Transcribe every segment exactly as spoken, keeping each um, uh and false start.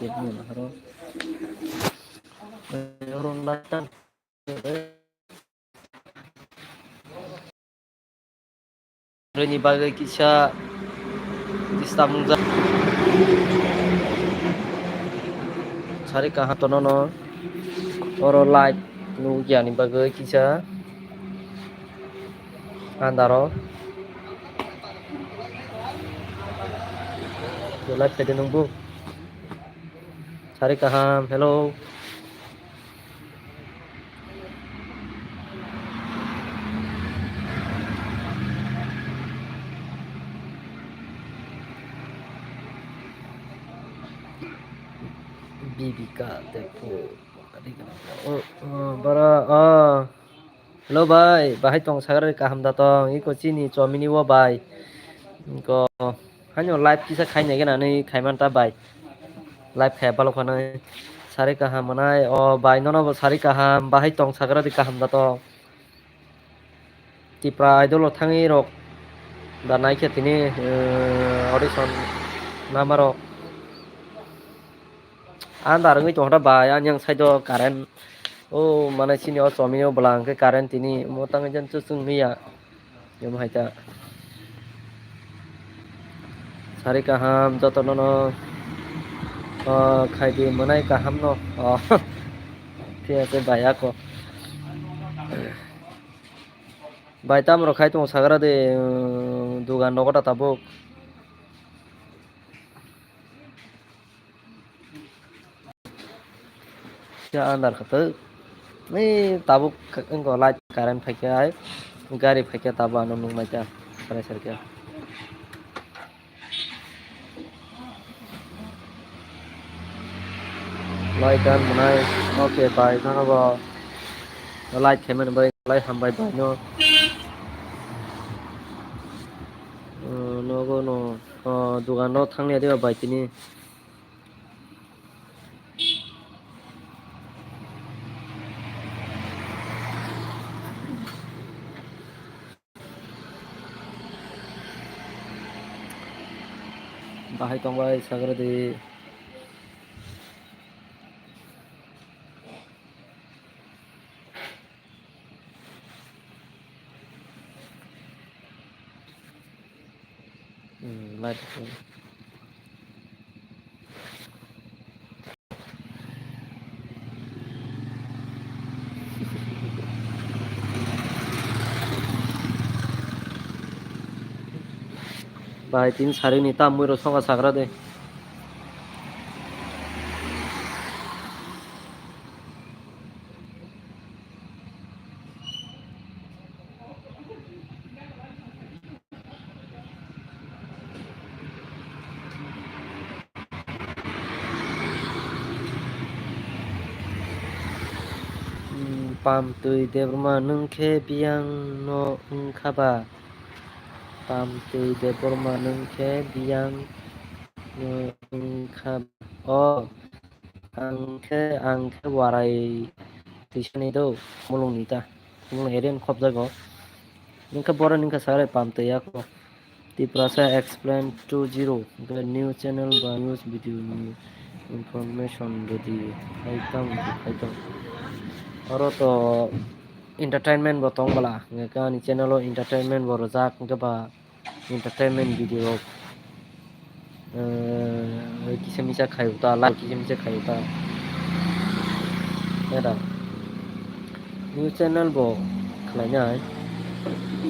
Tebni nahoro. Oro laitan. Rwini bagwi kisa disturb wngjak. Sari kaham tonono. Oro light nukya ni bagwi kisa. Andaro. Light khaide nungbu. Sari kaham, hello. Bibika Depot. Oh, oh, bara, ah. Hello bai, bahai tong sagra kaham da tong? Iko chini chomini o bai. Iko, haino live kisa khaina gena nai khaiman ta bai. Live khaya balok khanai. Sari kaham manai. O bai, nono bo sari kaham, bahai tong sagra di kaham da tong? Tipra Idol o thangwi rok da naikhe tini, eh, audition namarok. Andar wngwi tongkha bai, ani yang side o current. O, mane chini o chomini o bwla hwnkhe current tini motang jan chwchwng nwi ya. Emo hai ta. Sari kaham jotono no. O, khaidi mwnai kaham no. O. Thik ase bai ako. Bai, tamo rok khai tongo sagra de, um, dugan nogo ta tabuk. Ya andar khato. Ni tabuk wngko light current phaikha ai. Gari phaikha tabuk ano nuknai ta. Sarai sarai khe. Light dan mwnai, okay bai, nono bo light khaimani bai, light hambai bai no. Uh, nogo no, uh, dugan no thangya diba bai tini. Bahai tongbai sagra di. Hmm, light. Bai, tin sari ni tam mui rok songa sagra de. Hmm, Pamtwi Debbarma nwng khe biyang no wngkha ba? Pamtwi Debbarma nwng khe biyang no wngkha ba? O, ang khe, ang khe warai twisani do, mulungni ta. Mulung area ni khopjago. Nwng khe borok nwng khe sarai Pamtwi ako. Tiprasa Explain two zero, hwnkhe new channel ba news video ni information ready khai tong, khai tong. Oro to entertainment bo tong bwla, hwnkhe ani channel o entertainment bo rwjak, hwnkhe ba entertainment video rok, eh, kisa misa khai ta, live kisa misa khai ta. Era. New channel bo khlainai.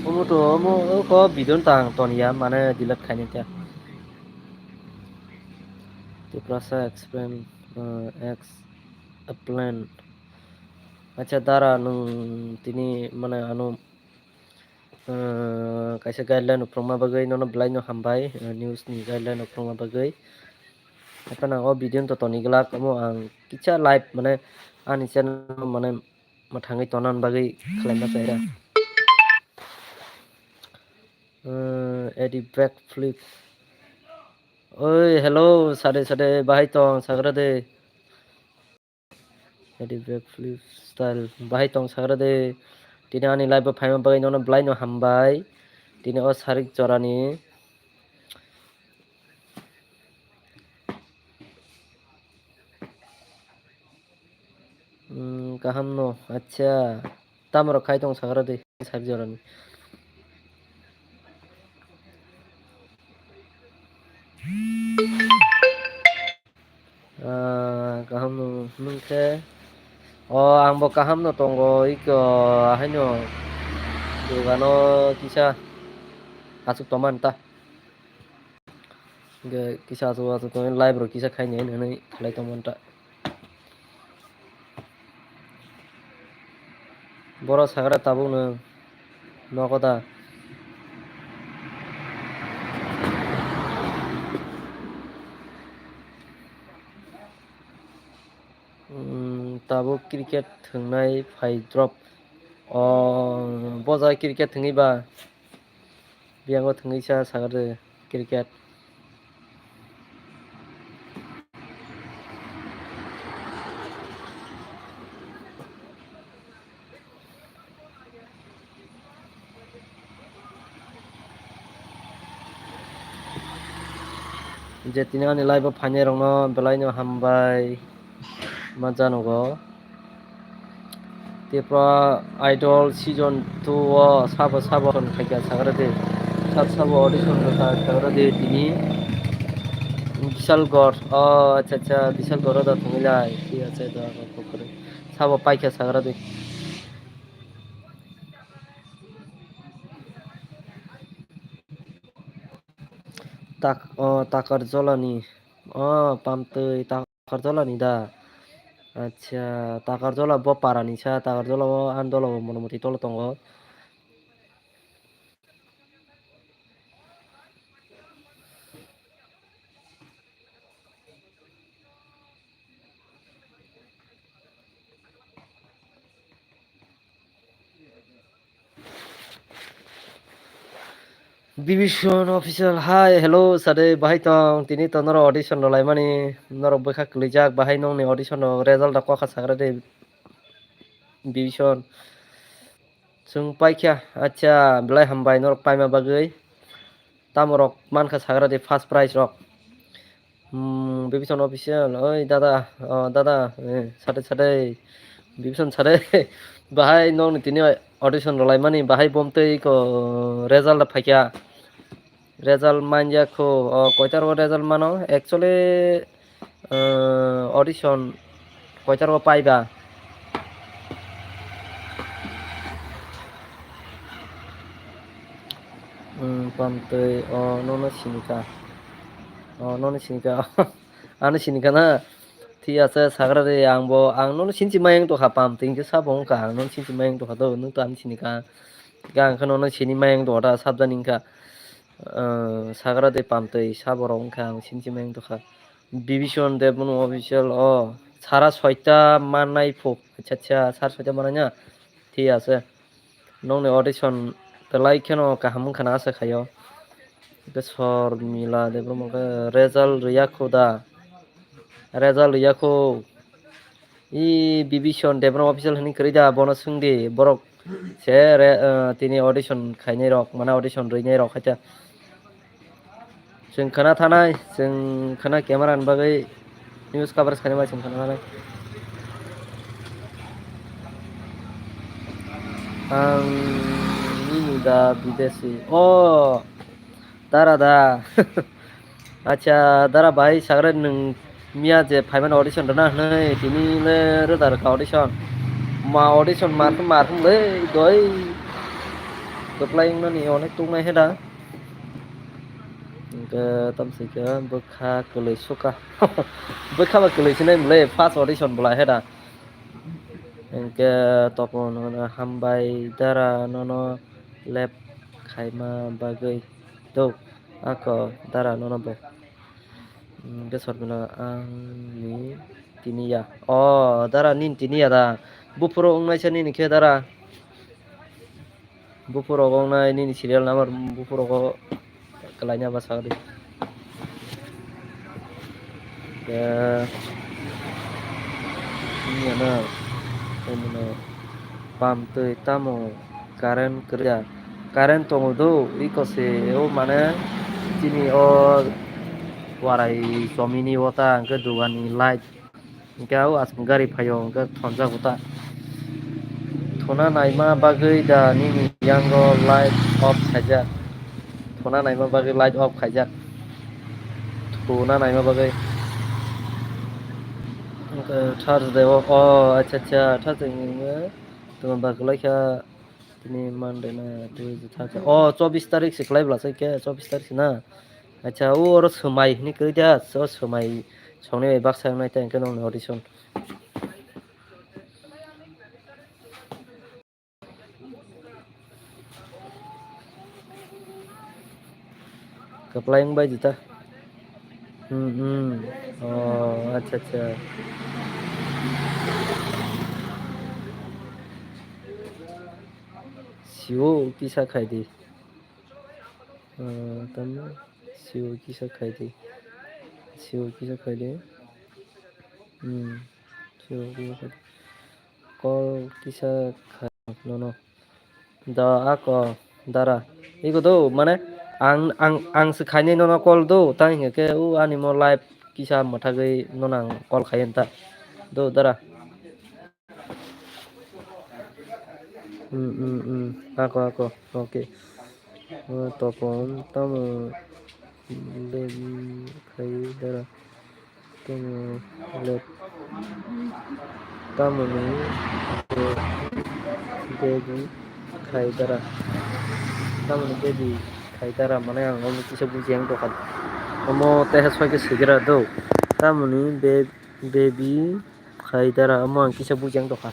Omo to, omo, o ko video tang ton ya, mane delete khainai ta. Tiprasa Explain, uh, Explain. Acha, dara nwng tini mane ano, uh, kaisa guideline rok phwrwngma bagwi nono belai no hambai, uh, news ni guideline rok phwrwngma bagwi. Haphano o video no to toni glak, omo ang kisa live mane ani channel mane mwthangwi tonani bagwi khlaima chaira. Uh, Eddie Backflip. Oi, hello, sade sade, bahai tong, sagra de. Eddie Backflip style, bahai tong, sagra de. Tini ani live o phaima bagwi nono belai no hambai. Tini o sarik jorani. kaham no. Acha. Tamo rok khai tong sakra de side jorani. Ah, kaham no nung khe. O, ang bo kaham no tongo, iko haino dogano kisa asuk tongmani ta. Hingke kisa asuk asuk tongmani, live rok kisa khaini hinwi khlai tongmani ta. Boro sakra tabuk no nogo da. Hmm, tabuk cricket thwngnai phai drop. O, bo jaga cricket thwngwi ba. Biyango thwngwi sa sakha de cricket. Je tini ani live o phainai rokno belai no hambai ma janogo. Tripura Idol season two o sabo sabo khaikha sagra de. Sab sabo audition rwkha sagra de tini. Bishalgarh, o acha acha, Bishalgarh o da thangwi lai. Thik ache da, sabo paikha sagra de. Tak, o, Takarjolani. O, Pamtwi Takarjolani da. Acha, Takarjola bo parani sa, Takarjola o Andola o mono moti tolo tongo. Division official, hi, hello, sade, bahai tong, tini to norok audition rwlaimani, norok bwkha kwlijak, bahai nongni audition rok result rok kokha sagra de, Division. Chwng paikha, acha, belai hambai norok paima bagwi. Tamo rok mankha sagra de first prize rok. Hmm, Bibison official, oi dada, o dada, eh, sade sade, Bibison sade, bahai nokni tini audition rwlaimani, bahai bomtwi ko result phaikha, result manya kho, o koitar o result mano, actually, eh, audition koitar o paiba. Hmm, pamtwi, o nono sinika. O nono sinika. Ano sinika na. Thik ase, sagra de, ang bo, ang nono sinchi mayang tokha, pamtwi hinkhe sabo wngkha, ang nono sinchi mayang tokha do, nwng to ano sinika. Ga ang khe nono sini mayang tokha da, sabjani wngkha. Ah, sagra de pamtwi, sabo rok wngkha, ang sinchi mayang tokha. Bibison Debbarma official, o, sara soita mannai pho. Acha, acha, sara soita mannai na? Thik ase. Nokni audition belai kheno kaham wngkha na asa khaio. Hwnkhe Sormila Debbarma khe result rwya kho da? Result rwya kho. I Bibison Debbarma official hinwi kwrwi da, bono swngdi, borok se re, eh, tini audition khainai rok, mane audition rwinai rok haita. Chwng khana thanai, chwng khana camera ni bagwi news coverage khainai bai chwng khana thanai. Ang nini da bidesi. O, dara da. Acha, dara bai, sagra nwng miya je phaimani audition rwna hwnwi, tini le rwda rwkha audition. Ma audition markhum markhum le doi. Kwplai wngnani onek tuknai he da. Hwnkhe tamsai khe bwkha kwlwi suka. Bwkha ba kwlwi sinai mole first audition bwla he da. Hwnkhe topon hwnwi hambai dara nono lep khaima bagwi do ako dara nono bo. Hwnkhe Sormila ang ni tini ya. O dara nini tini ya da. Buphuru wngnaisa nini khe dara. Buphuru rogo wngnai nini serial number buphuru rogo kwlaina bwsa di. Ke niyana, omono pam twi tamo current kwrwya. Current tongo do, iko se o mane chini o warai chomini o ta hwnkhe dugani light. Hwnkhe o aswk gari phaio hwnkhe thonjago ta. Thuna naima bagwi da nini yango light off khaijak. Thuna naima bagwi light off khaijak. Thuna naima bagwi. Thursday o, o, acha, acha, Thursday ni tuma bagwi laikha. Tini Monday na, Tuesday, Thursday. O, chobbish tarik se kwlai bwla se khe, chobbish tarik se na. Acha, o oro swmai hwnwi kwrwi da, o swmai songnai bai baksa wngnai ta hwnkhe nokni audition. Kwplai wng bai di ta. Hmm, hmm. Oh, acha, acha. Sio kisa khai di. Ah, tamo sio kisa khai di. Sio kisa khai di. Hmm. Sio kisa khai di. Call kisa khai nono. Da ako dara. Iko do, mane, ang, ang, ang se khainai nono call do, tang hingke u ani mo live kisa mwthagwi nono ang call khai ta. Do dara. Hmm, hmm, hmm. Ako, ako. Okay. O topon tamo bebak khai dara. Tamo let tamoni bebak khai dara. Tamoni bebak khai dara mane ang omo kisa buji ang dokan. Omo teha soike sigira do. Tamoni be-, bebak khai dara omo ang kisa buji ang dokan.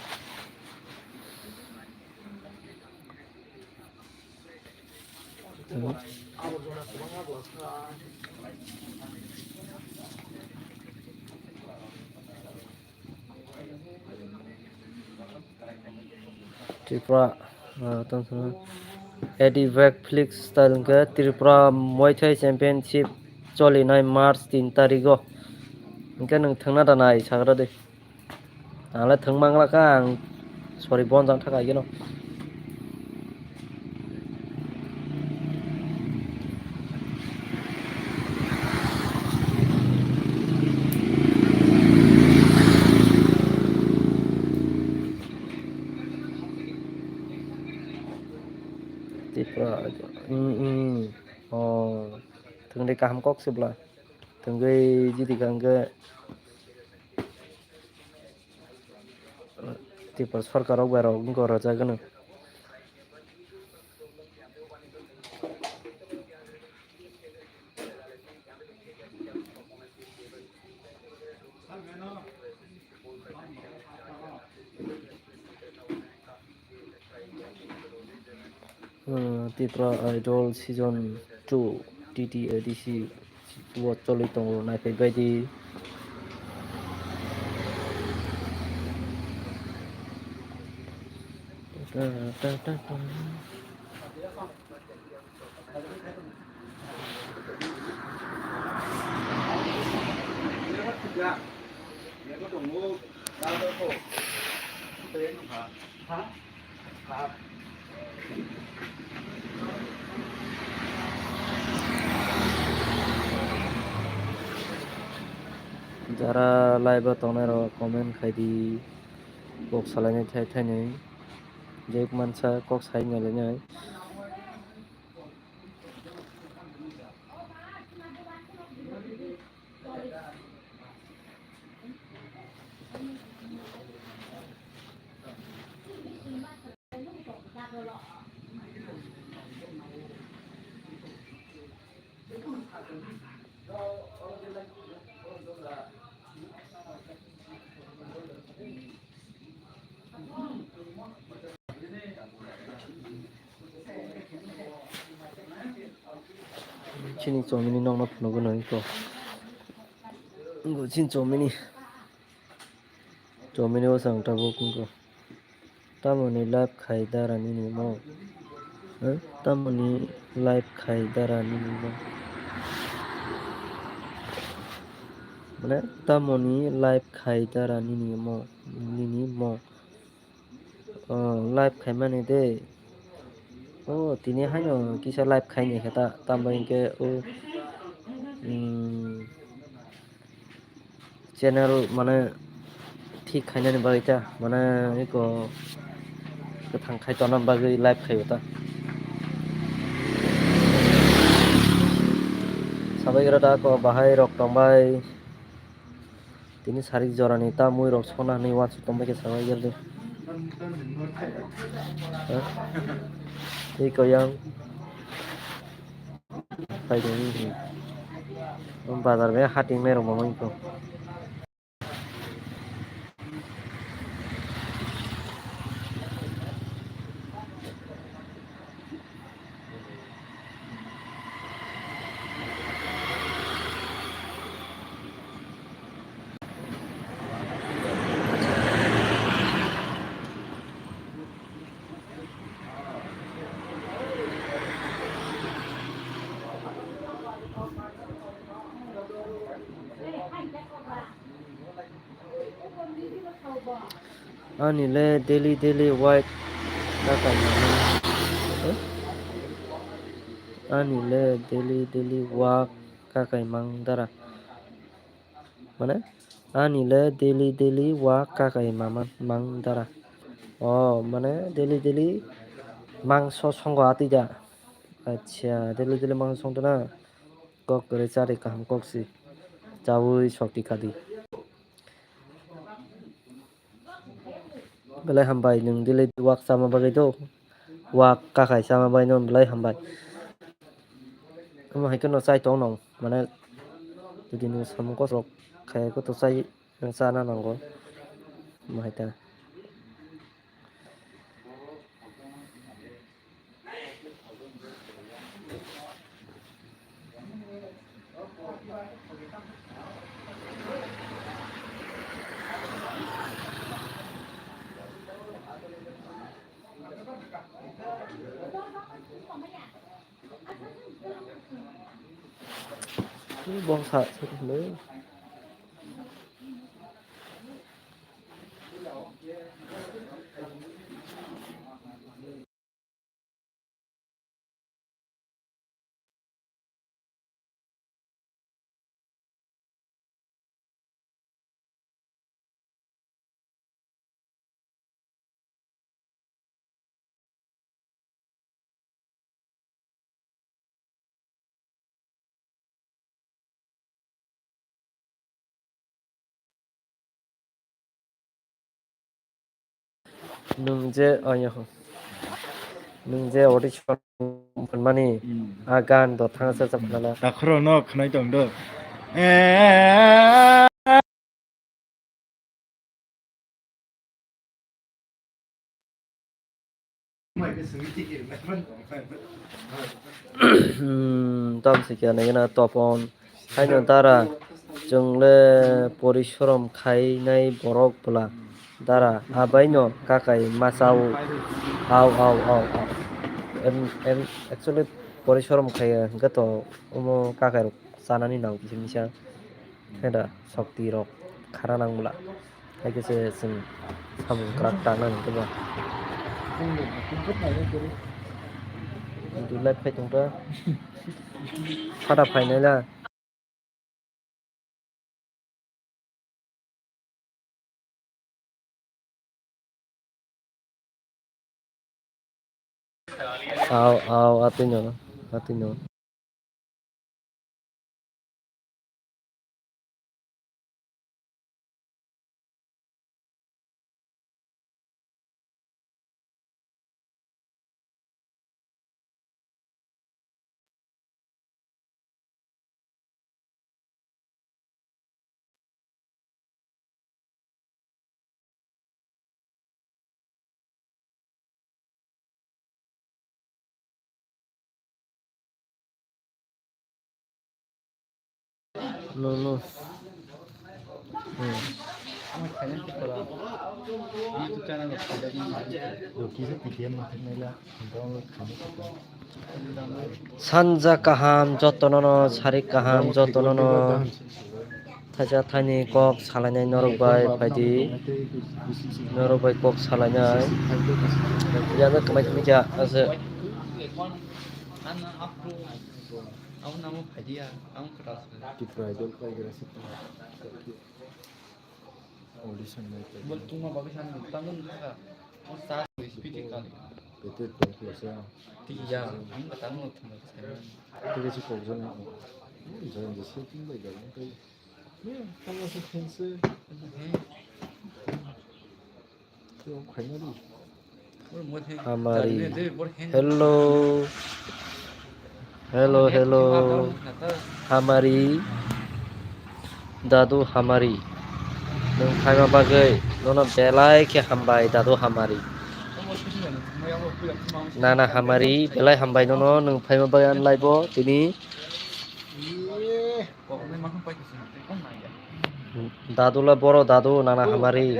Tripura, ah, tong thangna. Eddie Black Flix style hwnkhe Tripura Muay Thai Championship cholinai March tin tarigo. Hwnkhe nwng thangna da nai sagra de. Ang le thwng mangla kha, ang sori bonjang thaka igeno. Tripura, mm, mm, oh, thwngwi kaham kok se bwla, thwngwi jidi kha hwnkhe. Tripura sorkar rok bai rok wngkha rwchapgwno. Uh, Tripura Idol Season two, T T A D C o choli tongo, naiphai bai di. Jara live o tongnai rok comment khai di, kok salainai thai thainwi, je mansa kok sai nailainai. Chini chomini nokno phunugwi nai kho. Wngkha chini chomini. Chomini o chwng tabuk wngkha. Tamoni live khai dara nini mo? Eh? Tamoni live khai dara nini mo? Mane tamoni live khai dara nini mo? Nini mo? Oh, live khaimani de. Oh, tini haino kisa live khaini khe ta, tambai hwnkhe o, mm, channel mane thik khainani bagwi ta, mane eko thang khai tona bagwi live khai ta. Sabai gra da ko bahai rok tong bai. Tini sarik jorani ta mui rok sona hinwi uansuk tongbai khe sabai gel de. Ha? Tei koyang pai de ni. Bazar bai hating nai rok mamang ko. Ani le daily daily walk kakai mano. Eh? Ani le daily daily walk kakai mang dara. Mane ani le daily daily walk kakai mama mang dara. Oh, mane daily daily mangso songo atwi da. Acha, daily daily mangso songto na. Kok kwrwi chari kaham kok si. Chawi sokti kadi. Belai hambai nwng daily walk chama bagwi do. Walk kakai chama bagwi no belai hambai. Omo hai kheno chai tong nong mane jodi nwng samung kokrok khai khe to chai chana nango. Omo hai ta. Bongsa. Nwng je, oh, ya, ho. Nwng je audition phanmani, hmm, a gan do thangsa sa phnala. Takhro no khnai tong do. Eh. Hmm, tam se kya nai na topon. Haino dara, chwng le porishorom khainai borok bwla. Dara, abaino kakai masa o. Au, au, au, au. Em, em, actually, porishorom khaiya hwnkhe to omo kakai rok chanani nang kisa misa. Khe da, sokti rok khara nang bwla. Hai khe se chwng samung kwrak tangnani khe ba. Dulai phai tongkha. Phada phainai la. Au, au, atwino, atwino. No, no. Hmm. Sanja kaham jotono no, sari kaham jotono no. Thaisa thaini kok salainai norok bai phaidi. Norok bai kok salainai. Yang khe kwmai kwmai kha ase. Tripura Idol paigra se. Audition nai paigra. Petrol tong khe se. Twi ya, ang kata no thumbai khe. Twi se kok jani. Jani se twi bai da. Tamo se thense. Hamari. Hello. Hello, hello. Hamari. Dadu Hamari. Nwng phaima bagwi nono belai khe hambai, Dadu Hamari. Nana Hamari, belai hambai nono nwng phaima bagwi ani live-o tini. Dadu le boro dadu, nana hamari.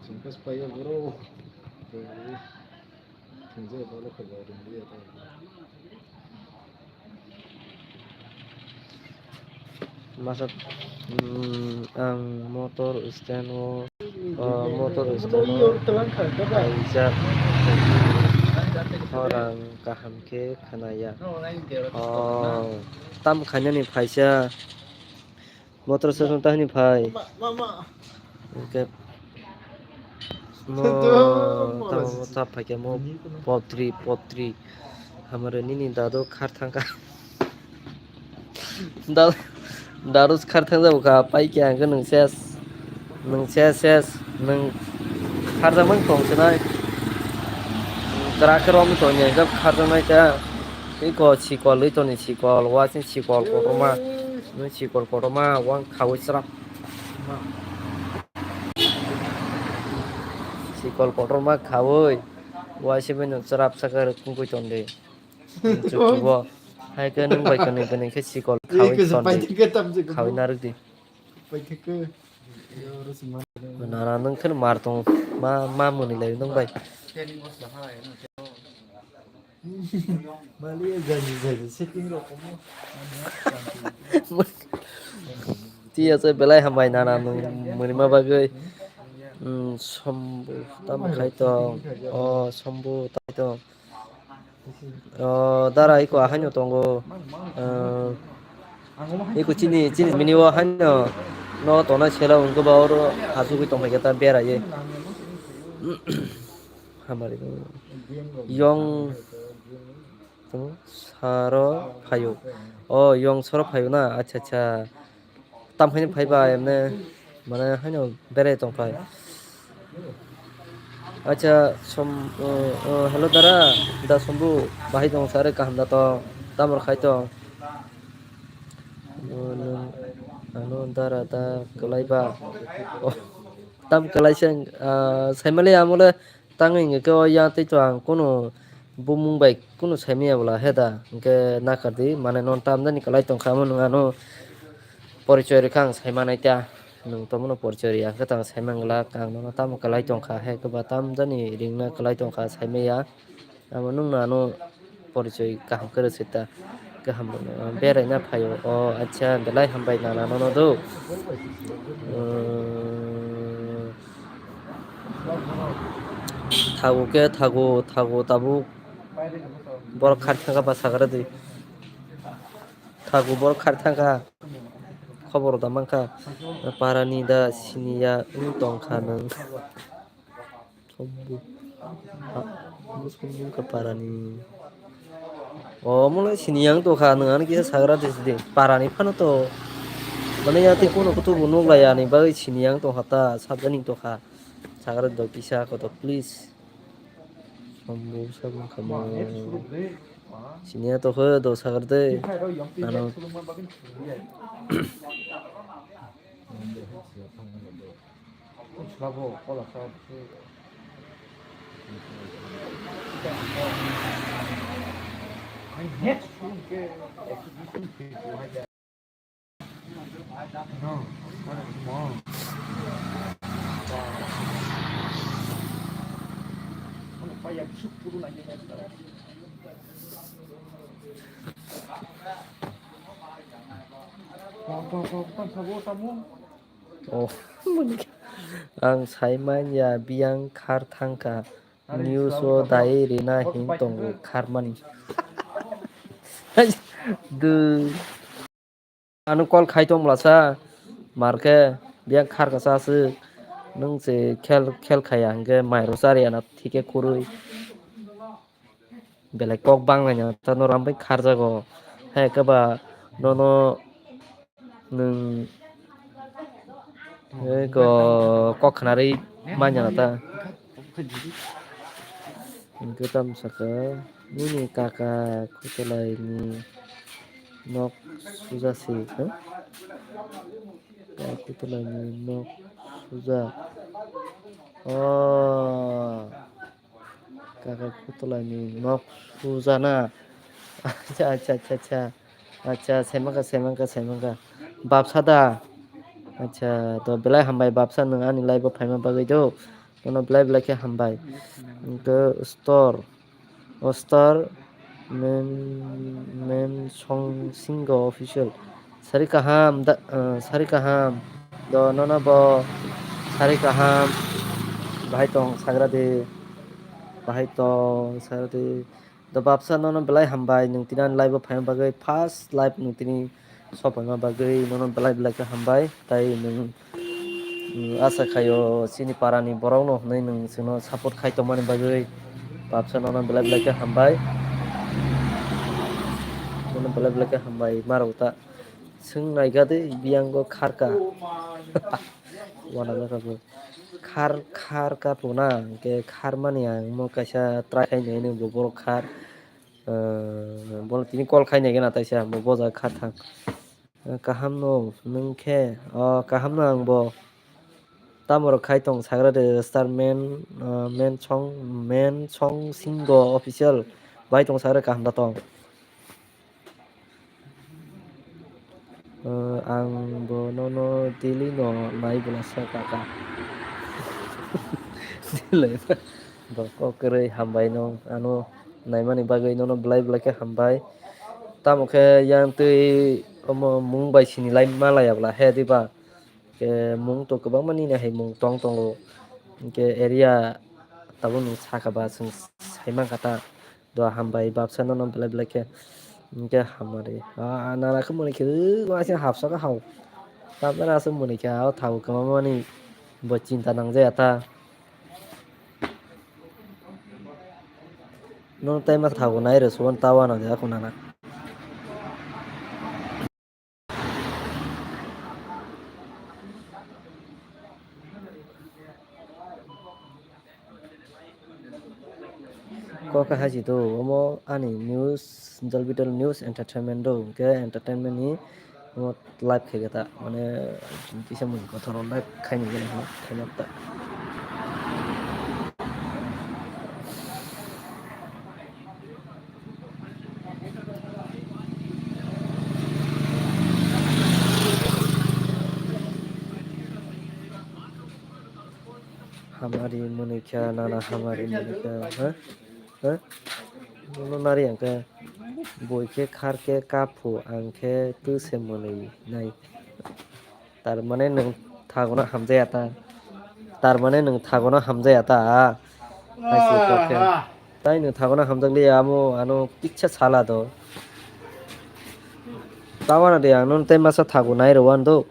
Singkas paya boro. Thwngjak balo khaja rwngya ta. Masa, mm, ang motor stand o, o, motor stand o kaijak khorang kaham khe khnaya. O, tam khainani phaisa. Motor station tahini phai. Ma, ma, ma. Hwnkhe mo tamo mo tap phaikhe mo potri, potri. Hamari nini dadu khar thangkha. Da-, dadu khar thangjago kha, paikhe hwnkhe nwng ses. Nwng ses, ses, nwng kharjakmani tong sinai. Kwrak khe romwi tongya hwnkhe kharjaknai ta. Iko sikol wi toni sikol, wasing sikol kotorma. Nung sikol kotorma wng khawi chwrap. Sikol kotorma khawi, waisa bai nung chwrap saka rwk tungkui tongdi. Chukubo. Hai khe nung bai kwnwi kwnwi khe sikol khawi tongdi. Khawi narwkdi. Nana nung khe mar tong ma, ma mwnwi lai nung bai. Mali jani jani setting rok komo. Tiya se belai hambai nana nung mwnima bagwi. Hmm, sombu tam khai tong. O sombu tai tong. O dara iko ahaino tongo. Eh, iko chini, chini mini o haino no tona sela wngkhe ba oro asugwi tongkha khe ta bera ye. Hamari yong saro phaio. O yong saro phaio na? Acha, acha. Tam haino phaiba emne mane haino berai tongphai. Acha, som, o, o, hello dara, da sombu, bahai tong sare kaham da tong, tamor khai tong. O, nwng, ano dara da kwlai ba. O, tam kwlai se, ah, saimali amole. Tang hingke o yang tei to ang kunu bumung bai kunu saimaya bwla he da, hingke nakardi, mane non tamjani kwlai tongkha, omo nwng ano porichoi rwkha ang saimanai ta, nwng tomono porichoi riya hwnkhe tang saimang glak, ang nono tamo kwlai tongkha, he kwba tamjani ringna kwlai tongkha saimaya, amo nwngno ano porichoi kaham kwrwi se ta. Kaham, beraina phaio. O, acha, belai hambai nana nono do. Umm, thago khe, thago, thago tabuk. Borok khar thangkha ba sagra di. Thago borok khar thangkha. Khobor da mankha. Parani da siniya wng tongkha nwng. Sombu. Ha, sombu, sombu wngkha parani. O, omo lai sini yang tongkha, nwng ano kisa sagra de sidi. Parani phano to. Mane ya tei kono kutubu nuk laya ni bagwi sini yang tongkha ta, sabjani tongkha. Sagra do kisa koto, please. Sombu, sombu wngkha mo. Sini ya tongkha do sagra de. Ano. Oh, ang sai manya biyang khar thangkha. News o dai rina hin tongo kharmani. Dui. Ano call khai tong mlasa. Marke biyang khar kasa aswk. Nwng se khel, khel khaya hwnkhe mairo chariya na thike khurui. Belai kok banglaina ta norok bai kharjago. Hai khe ba nono nwng eko kok khnarwi manya ta. Hwnkhe tamo sakha nini kaka Khutulai ni nok suja se, ha? Kaka Khutulai ni nok suja. Oh. Kaka Khutulai ni nok sujana. Acha, acha, acha, acha. Acha, saimangkha, saimangkha, saimangkha. Bapsa da. Acha, to belai hambai bapsa nwng ani live o phaima bagwi do. Nono belai belai khe hambai. Hwnkhe store. O store. Men, Men Song Singho official. Sari kaham, da, eh, sari kaham. Do nono bo sari kaham. Bahai tong sagra de. Bahai tong sagra de. Do bapsa nono belai hambai. Nwng tini ani live o phaima bagwi first live nwng tini sophaima bagwi nono belai belai khe hambai. Tai nwng, mm, asa khaio chini para ni borok no hwnwi nwng chwngno support khai tongmani bagwi bapsa nono belai belai khe hambai. Nono belai belai khe hambai ma rok ta. Swng naikha de biyang go kharka. Wana jaka bo. Khar, khar ka puna, hwnkhe khar mani ang mo kaisa try khai nai nw bo borok khar. Eh, bono tini call khai nai gana taisa, bo boja khar thang. Eh, kaham no nwng khe, oh, kaham no ang bo. Tamo rok khai tong sagra de star men, eh, men song, men song singo official. Bai tong sagra kaham da tong. Eh, ang bo nono daily no nai bwlasa kaka. Daily bo kok kwrwi hambai no ano naimani bagwi nono belai belai khe hambai. Tamo khe yang twi omo mung bai sini lai ma laya bwla he diba? Khe mung to kwbangma nini hai mung tong tongo. Hwnkhe area tabuk nwng sakha ba chwng sai mankha ta. Do hambai bapsa nono belai belai khe. Hwnkhe hamari. Ah, nana khe muni khe, uh, asing hapsa khe hao. Tamjani aswk muni khe, ah, thago kwbangmani bo chinta nangjaya ta. Nono tai ma thago nai rw suban ta wana de ako nana. Kok hai si to, omo ani news, Jalbital News Entertainment do, hwnkhe entertainment ni omo live khe ta, mane kisa mung kothoro live khaini gani hino, khaina ta. Hamari muni kha, nana hamari muni kha, ha? Ha? Nono nari ang khe, boi khe khar khe kaphu, ang khe twi se mwnwi nai. Tar mane nwng thagono hamjaya ta. Tar mane nwng thagono hamjaya ta. Hai se kok khe. Tai nwng thagono hamjakliya, amo ano kisa sala do. Tawana de ang nono tei masa thago nai rw wan do.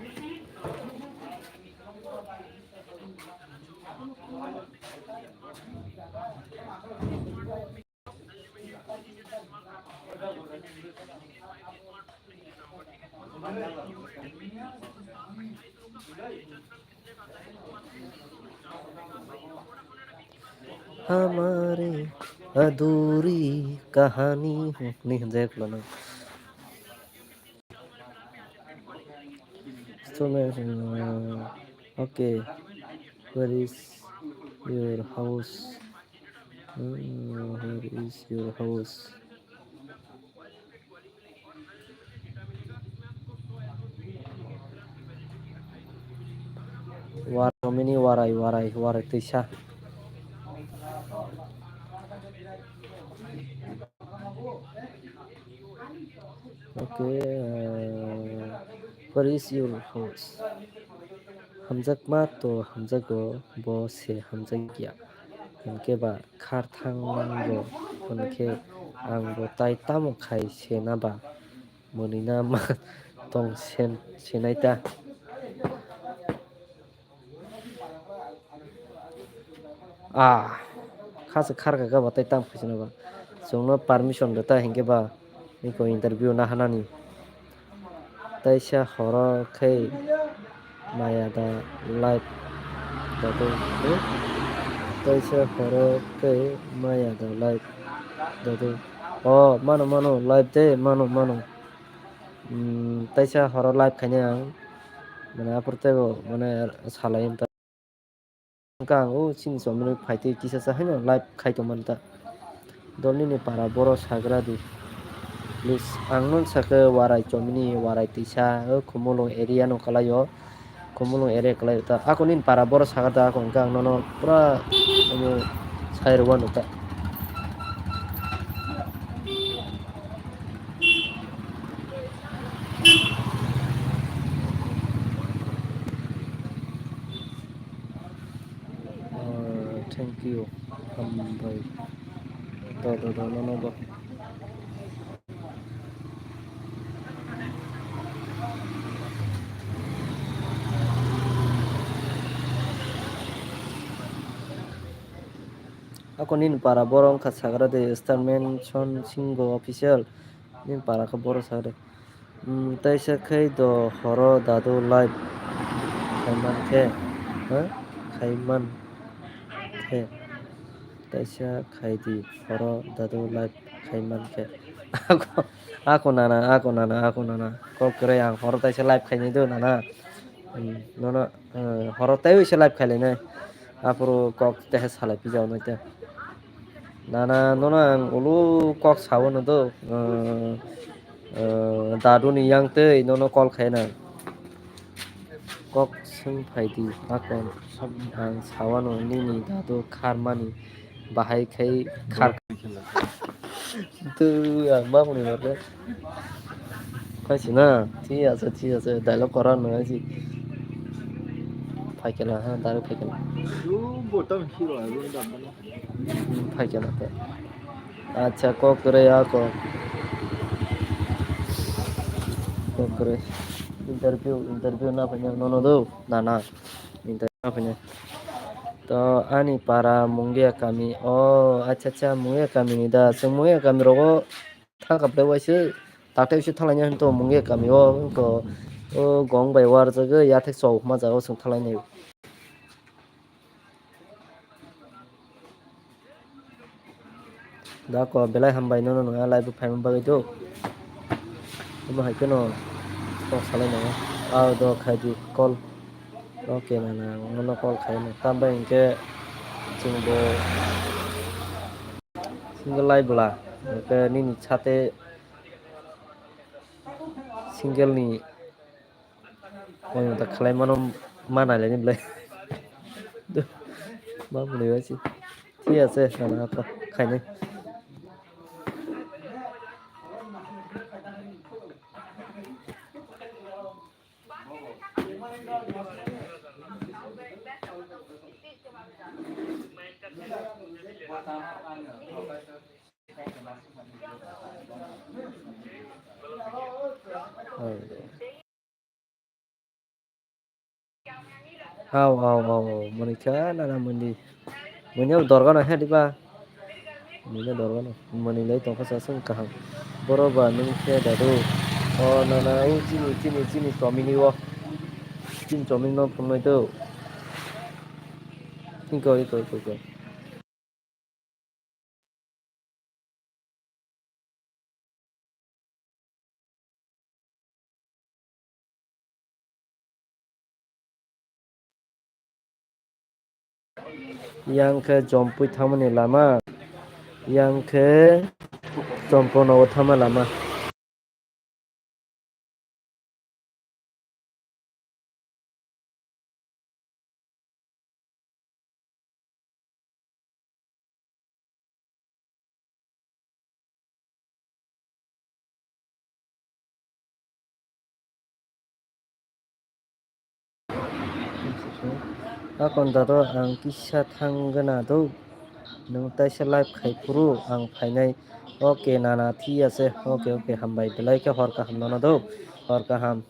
Hamari adhuri kahani ni hinjai khulano. Student, uh, okay. Where is your house? Uh, where is your house? War mini warai, warai, warai twisa. Okay, uh, Where is your house? Hamjakma to hamjago, bo se hamjakya. Hinkhe ba khar thang nango, hinkhe ang bo tai tamo khai se na ba? Mwnwi na ma tong sen-, senai ta. Ah, kha se khar kha ba tai tam khaisano ba. Chwngno permission rw ta hinkhe ba iko interview na hanani. Taisa horo khe maya da live da do. Taisa horo khe maya da live da do. Oh, mano, mano, live de, mano, mano. Hmm, taisa horo live khainai ang. Mane aphuru teibo mane salai wngkha. Wngkha ang o chini chomino phaitwi kisa cha haino live khai tongmani ta. Dol nini para boro sagra di. Please, ang no sakhe warai chomini, warai twisa, o Khumulwng area no kwlai o. Khumulwng area kwlai ta. Ako nini para boro sagra da, ako hwnkhe ang nono pura, ano, sai rwano ta. Ah, thank you. Hambai. Do, do, do, no, no, do. Ako nini para borok wngkha sagra de Star Mansion Singo official. Nini para khe borok sagra de. Hmm, taisa khai do horo dadu live khaiman khe, ha? Khaiman khe. Taisa khai di horo dadu live khaiman khe. Ako, ako nana, ako nana, ako nana. Kok kwrwi ang horo taisa live khainai do nana. Hmm, nono, eh, horo tei uisa live khailainai. Aphuru kok teha salai pijao nai te. Nana, nono ang ulu kok sao no do, eh, eh, dadu ni yang tei nono call khai na. Kok swng phai di, akon, ang sao no nini dadu khar mani bahai khai khar. Tu ang ma muni mare. Khai si na, thik ase, thik ase, dialogue kora no si. Phai khe la, ha, direct phai khe la. Bo tam hero ai, bo tam. Hmm, phai khe na khe. Acha, kok kwrwi, a kok. Kok kwrwi. Interview, interview na phai na, no, no, do. Na, na. Interview na phai na. To, ani para Mungia kami. Oh, acha, acha, Mungia kami ni da. Chwng Mungia kami rogo thang kap le waise. Takte waise thalai na hinto Mungia kami o. Hinto, o gong bai war jaga, ya thek chok ma jaga o chwng thalai nai. Dako belai hambai nono nwng live o phaima bagwi do. Omo hai kheno kok salai nango. Ah, do khai di call. Okay, nana, ang nono call khai no. Tambai hinkhe chwng bo single live bwla. Hinkhe nini sate single ni Omo ta khlai mano ma nai le ni bwlai. Ma bwlai bai si. Thik ase, sana apa khainai. Hao, hao, hao, hao. Mani kha nana mani. Mani dorgano he diba. Mani dorgano. Mani lai tongkha sa sung kaham. Boro ba nung khe dadu. O nana o chini, chini, chini chomini o. Chini chomini no phunai do. Iko, iko, iko, iko. Yang khe jompui thangmani lama, yang khe chompo nogo thangma lama. Akon dado ang kisa thang gana do. Nwng taisa live khai phuru ang phainai. Oke nana, thik ase. Oke, oke, hambai. Belai khe hor kaham nono do. Hor kaham.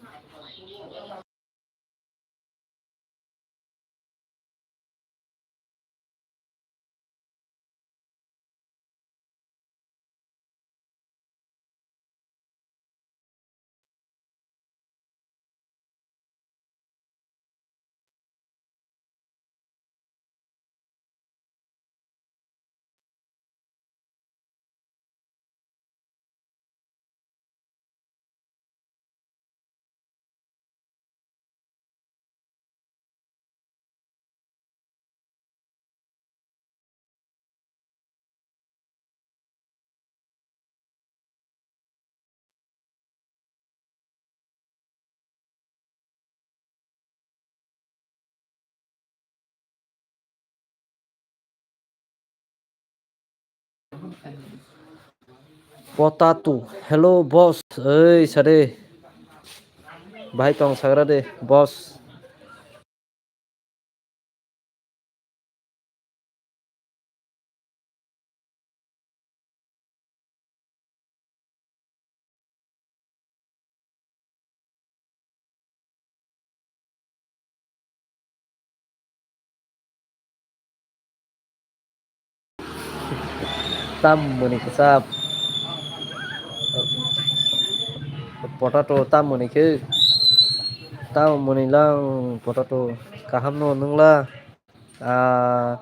Potato. Hello, boss. Ei, sade. Bahai tong sagra de, boss. Tam muni kisa potato tam muni khe tam muni lang potato kaham no nungla. Ah,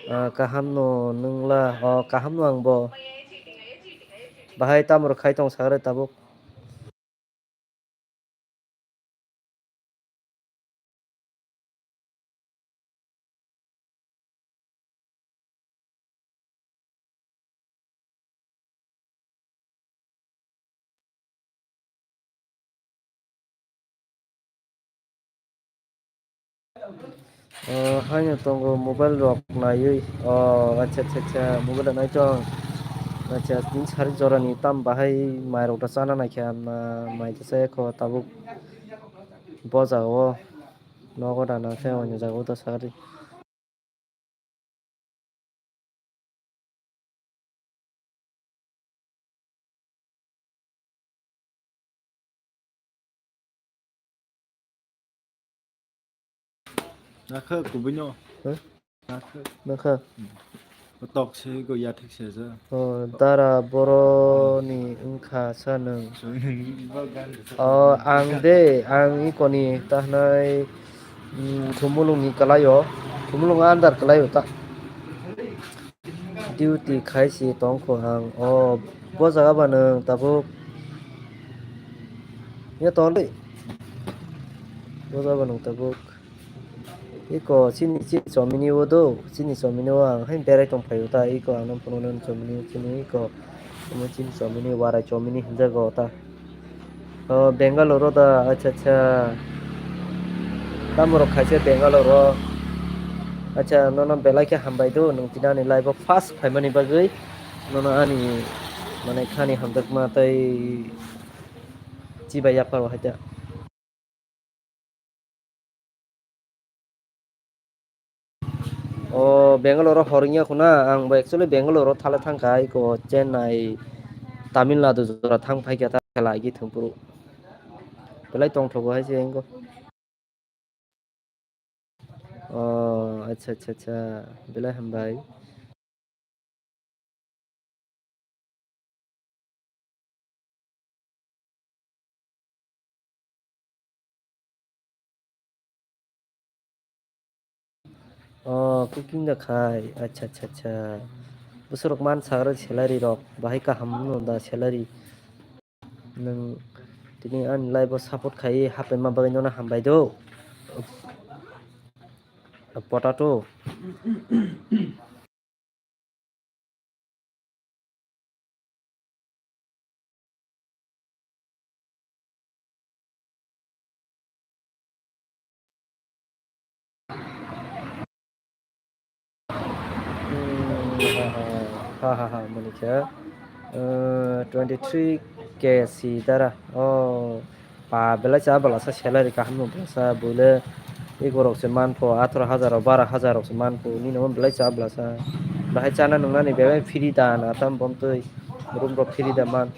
ah, kaham no nungla, oh, kaham no ang bo. Bahai tamo rok khai tong sakre tabuk. Oh, haino tongo mobile rok naiwi. Oh, acha, acha, acha, mobile rok nai tong. Acha, tin sari jora ni tam bahai mai rok da chana naikha, na mai da se kho tabuk bo jaga o. Nogo da na khe oino jaga o da sari. Nakha kubui no. Huh? Nakha. Nakha. Hmm. Tok se go ya thik se ja. Oh, dara boro ni wngkha sa nwng. Oh, ang de, ang ikoni tahnai, mm, Thumulung ni kalai o, Thumulung under kalai o ta. Duty khai si tong kho ang. Oh, bo jaga ba nwng tabuk. Ya tong de. Bo jaga ba nwng tabuk. Iko chini, chini chomini o do, chini chomini o ang hai berai tong phaio ta, iko ang nang phunuknani chomini, chini iko, omo chini chomini, warai chomini hinjago ta. O Bangalore o da, acha, acha. Tamo rok khaisa Bangalore o. Acha, nono belai khe hambai do, nwng tini ani live o first phaimani bagwi. Nono ani, mane, khani hamjakma tei chibai yapharo haida. O Bangalore o hor wngya khuna, ang bo actually Bangalore o thala thangkha, iko Chennai, Tamil Nadu jora thang phaikha ta khela agi thwngphuru. Belai tongthogo hai se wngkho. O acha, acha, acha, belai hambai. O cooking da khai, acha, acha, acha. Bwswk rok man sagra salary rok, bahai kaham no da salary. Nwng tini ani live o support khai hapaima bagwi nono hambai do. Potato. Hmm, ha, ha, ha, ha, ha, mani khe, eh, twenty three K si dara. Oh, pa belai cha bwlasa salary kaham no bwlasa buile. Eko rok se man pho, atharo hajar rok, bara hajar rok se man pho, nini omo belai cha bwlasa. Bahai chana nungnani belai free da na, tam bom twi room rok free da man.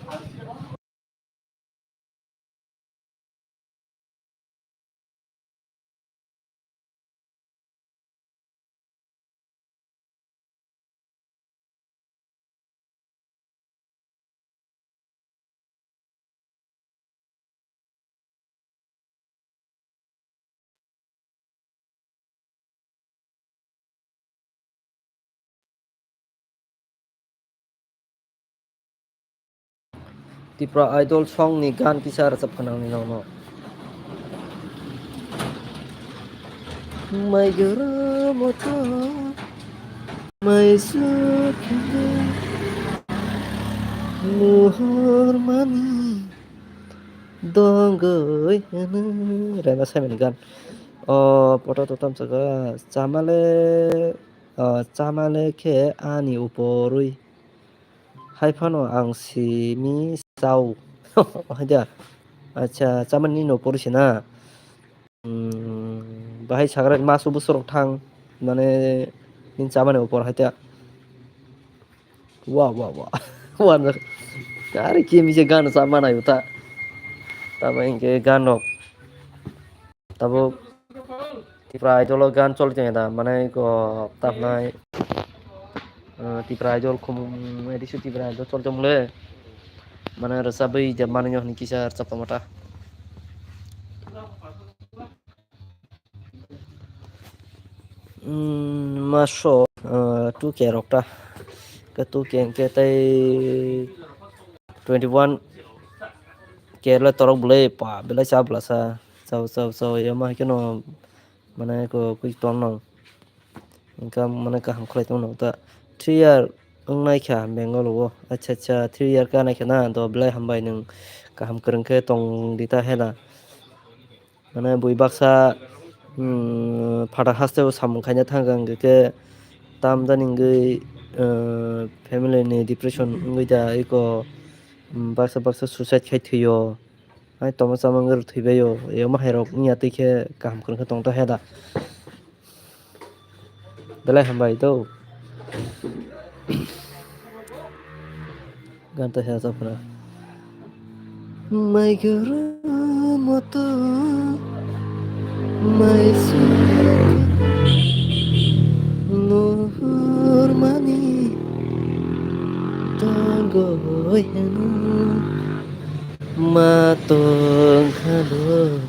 Tipra Idol song ni gan kisa rwchap khna nini nono. Maigoro moto maisuk muhur mani dongoi hwno. Rema Saimani gan. O poto to tamsaka chamale, o chamale khe ani uporwi. Hai phano ang simi chao. Hai da. Acha, chamani no porisi na. Hmm, bahai sagra masu busur thang. Mane, nin chamani upor hai ta. Wa, wa, wa. Wa, na. Kari kimi je gan chamana yuta. Tama inke gan no. Tabuk Tipra Idol o gan choli tong da, mane ko tapnai, eh, Tipra Idol khum edition Tipra Idol choli tong le, mane rwchabwi je mani yo hini kisa rwchap tongma ta. Mm, maso, eh, two K rok ta, ke two K ke tei twenty one K le torok bwle pa belai cha bwlasa. Chao, chao, chao, yama hai kheno, mane, ko, kwi tong nang. Income, mane, kaham khlai tong nang ta. Three year wng nai kha Bangalore o. Acha, acha, three year ka nai kha na, do belai hambai nwng kaham kwrwng khe tong di ta hela. Mane, bui baksa, hmm, phatar haste o samung khaina thang kha, hwnkhe tam jani wngwi, eh, family ni depression wngwi da, eko, hmm, baksa, baksa suicide khai thwio. Hai tongma chama wngwi rw thwibaio, yoma hairok wngya twi khe kaham kwrwng khe tong ta heda. Belai hambai do. Gan ta hea chapra. Mai guru moto, mai su nuhur mani, tongoi heno. Ma tong khano.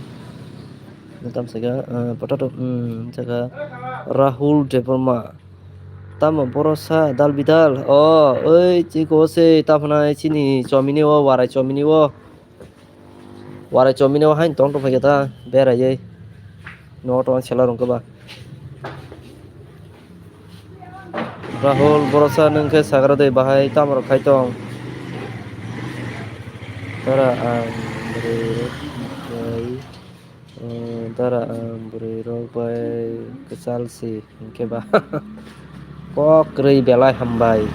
Tam saka, ah, potato, hmm, saka Rahul Debbarma. Tamo boro sa dal bidal. Oh, oi, chiko se, taphana chini chomini o, warai chomini o. Warai chomini o hain tong tong phaikhe ta, berai ei. No tong sela rong keba. Rahul, borosa nwng khe sagra de bahai tamo rok khai tong? Dara ang bwrwi rok bai, eh, dara ang bwrwi rok bai kwchal si hwnkhe ba. Kok kwrwi belai hambai.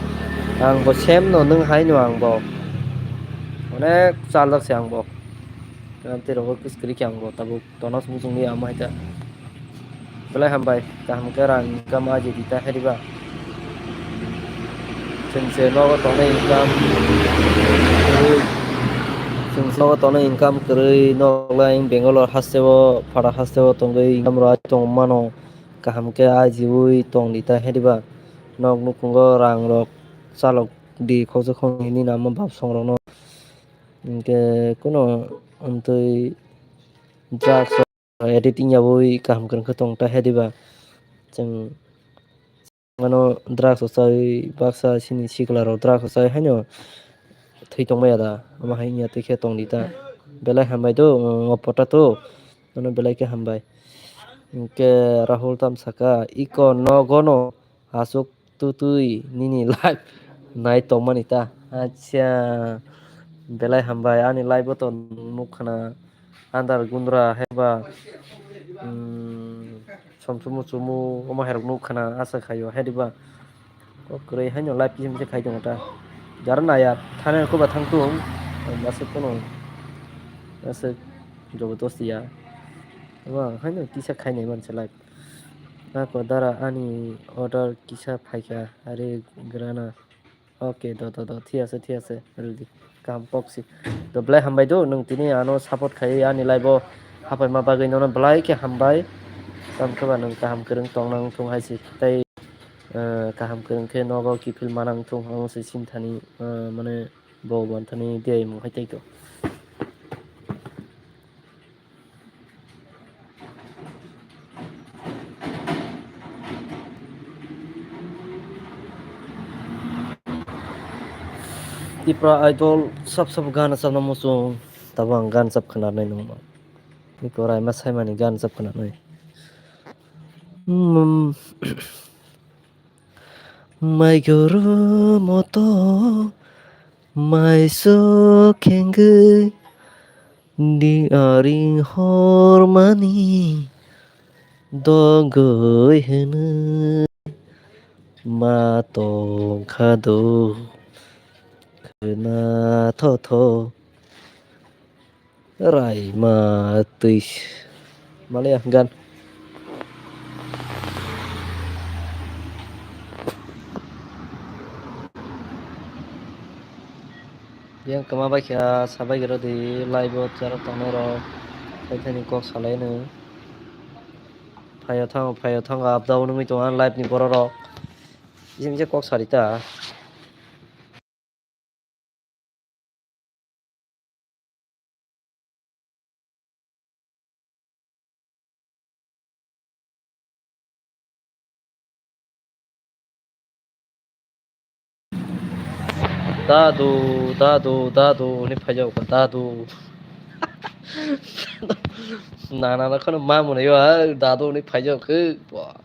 Ang bo same no, nwng hai no ang bo. Onek kwchal jak se ang bo. Tei rogo kwchwrwi khe ang bo tabuk. Tonos muchungni amo hai ta. Belai hambai, kaham khe rang income aji di ta hariba. Chwng se nogo tongnai income kwrwi. Chwng se nogo tongnai income kwrwi, nok lai Bangalore haste o, phara haste o tongwi income rw tong mano. Kaham khe ajiui tong di ta hariba. Nok nukhungo rang rok chalok di khoksa khoknwi nini amo bap song rokno. Hinkhe kuno amtwi drugs editing yaui kaham kwrwng khe tong ta hadiba. Chwng ano drugs chaui baksa chini sikla rok drugs chaui haino thwi tong maya da. Omo hai wngya twi khe tong di ta. Belai hambai do, o pota to. Ano belai khe hambai. Hinkhe Rahul tam saka, iko nogo no aswk twtwi nini live nai tongmani ta? Acha, belai hambai, ani live o to nuk khna andar gundra heba, mm, somsumu chumu omo hai rok nuk khna asa khaio hediba. Kok kwrwi haino live kisa misa khai tongo ta. Jara naya thani ko ba thang tung, masuk kono. Masuk jobo dosti ya. Bo ang haino kisa khainai manse live. Ako dara ani order kisa phaikha, are grana. Ok, do, do, do, thik ase, thik ase, ready. Kaham kok si. To belai hambai do, nwng tini ano support khai ani live o haphaima bagwi nono belai khe hambai. Tamo khe ba nwng kaham kwrwng tong nang thung hai si. Tei, eh, kaham kwrwng khe nogo kiphil manang thung ang se sim thani, eh, mane bo bon thani diai mung hai tei to. Tipra Idol sab sab gan sabna muchung, tabo ang gan sab khwnarnai nungma. Iko Raima Saimani gan sab khwnarnai. Hmm. Maigoro moto maiso khengwi di aring hormani dogwi hwnwi ma tongkha do khwna thotho. Raima twi. Maliya gan. Yang kwma bai kha sabai gero di live o chara tongnai rok. Tei thani kok salai no. Phaio thango, phaio thango, abdao nungwi tongo live ni borok rok. Jim je kok sari ta. Dadu, dadu, dadu, hwnwi phaijak kha, dadu. Nana no kheno ma mwnwi o, ha, dadu hwnwi phaijak khe, ba.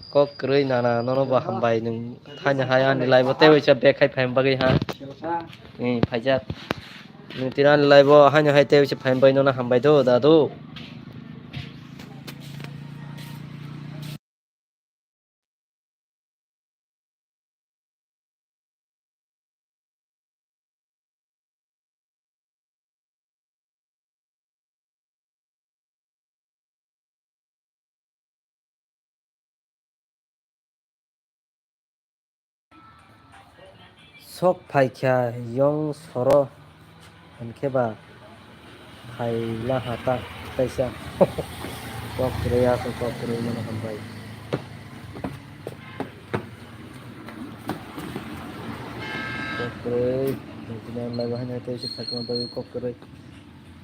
Kok kwrwi nana, nono bo hambai, nwng thaino hai ani live o tei waisa bag khai phaima bagwi ha. Ni phaijak. Nwng tini ani live o haino hai tei waisa phaima bagwi nono hambai do, dadu. Sok phaikha yong soro, hinkhe ba phaila ha ta kaisa. Kok kwrwi, aswk kok kwrwi mano hambai. Kok kwrwi, nini lai bo haino tei se phaikha bagwi kok kwrwi.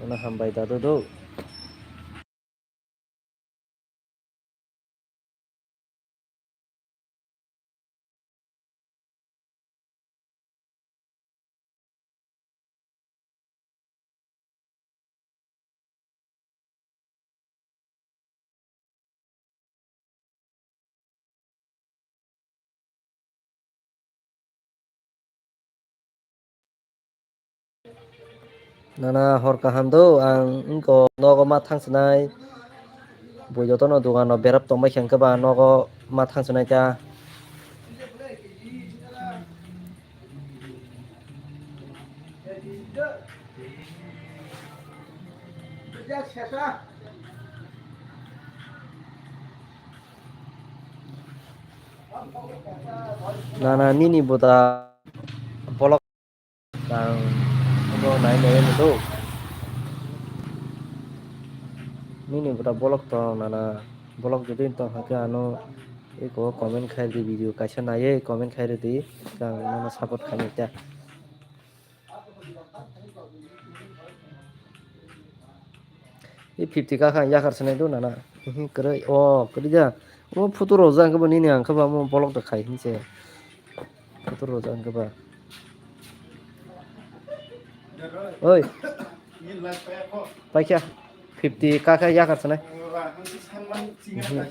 Mano hambai dadu do. Nana hor kaham do, ang wngkha nogo ma thang swnai, bui jotono dogano berap tongbai khe, hwnkhe ba nogo ma thang swnai ta. Nana nini buta bolok ang abo nai nai mudo. Nini buta bolok tong nana, bolok jodi tong hakhe ano eko comment khai di, video kaisa naiye comment khai rwdi, ang nono support khainai ta. I fifty ka kha yakar sanai do nana. Mhm, kwrwi. O, kwrwi da. O photo rojak khe bo nini ang khe ba mo bolok da khai hinse. Photo rojak khe ba. Oi. Paikha. Fifty ka kha yakar sanai. Mhm.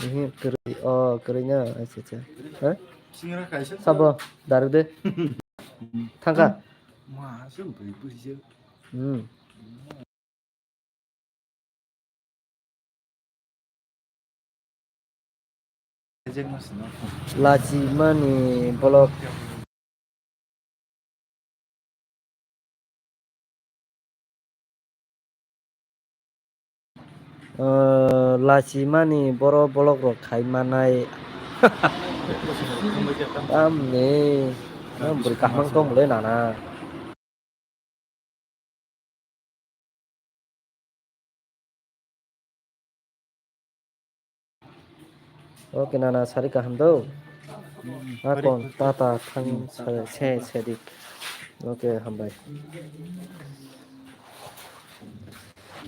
Mhm, kwrwi. O, kwrwi na. Acha, acha. Ha? Sabo, daruk de. Thangkha. Ma se bui bui se. Hmm. Lachi mani bolok. Ah, lachimani boro bolok rok khai manai. Tamni, ah, bwrwi kaham tong le nana. Okay, nana sari kaham do. Akon tata thang se, se, se dik. Okay, hambai.